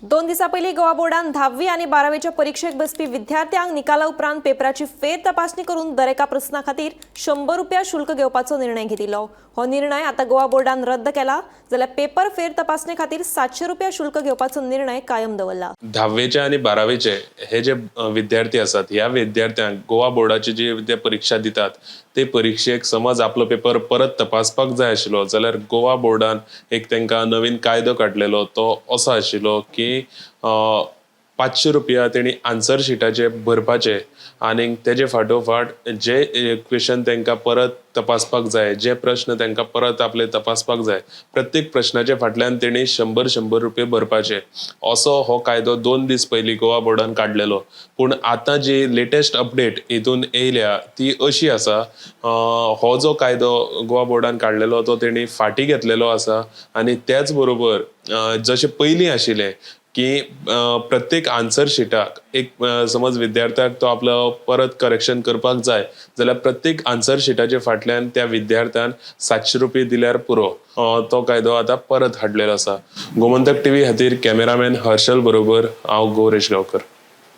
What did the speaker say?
2 दिसां पयलीं गोवा बोर्डान 10वी आनी 12वेच्या परिक्षेक बसपी विद्यार्थ्यांक निकाला उपरांत पेपराची फेर तपासणी करून दरेका प्रस्ना खातीर 100 रुपया शुल्क घेवपाचो निर्णय घेतिल्लो. हो निर्णय आतां गोवा बोर्डान रद्द केला, जाल्यार पेपर फेर तपासणे खातीर 700 रुपया शुल्क घेवपाचो निर्णय कायम दवरला. 10वेचे आनी 12वेचे हे जे विद्यार्थी आसात, ह्या विद्यार्थ्यांक गोवा बोर्डाची जी ते परिक्षा दितात ते परिक्षेक समज आपलो पेपर परत तपासपाक जाय आशिल्लो जाल्यार गोवा बोर्डान एक तांकां नवीन कायदो काडलेलो. तो असो आशिल्लो की 500 रुपया तेणी आन्सर शिटाचे भरपाचे आनी तेजे फाटोफाट जे क्वेशन तांकां परत तपासपाक जाय, जे प्रश्न तांकां परत आपले तपासपाक जाय, प्रत्येक प्रश्नाच्या फाटल्यान तेणी 100-100 रुपये भरपाचे, असो हो कायदो 2 दीस पयलीं गोवा बोर्डान काडलेलो. पूण आतां जी लेटेस्ट अपडेट हितून येयल्या ती अशी आसा, हो जो कायदो गोवा बोर्डान काडलेलो तो तेणी फाटीं घेतलेलो आसा आनी त्याच बरोबर जशें पयलीं आशिल्लें की प्रत्येक आन्सर शिटाक एक समज विद्यार्थ्याक तो आपलो परत करेक्शन करपाक जाय जाल्यार प्रत्येक आन्सर शिटाच्या फाटल्यान त्या विद्यार्थ्यान 700 रुपये दिल्यार पुरो, तो कायदो आतां परत हाडलेलो आसा. गोमंतक टीव्ही खातीर कॅमेरामॅन हर्षल बरोबर हांव गौरेश गांवकर.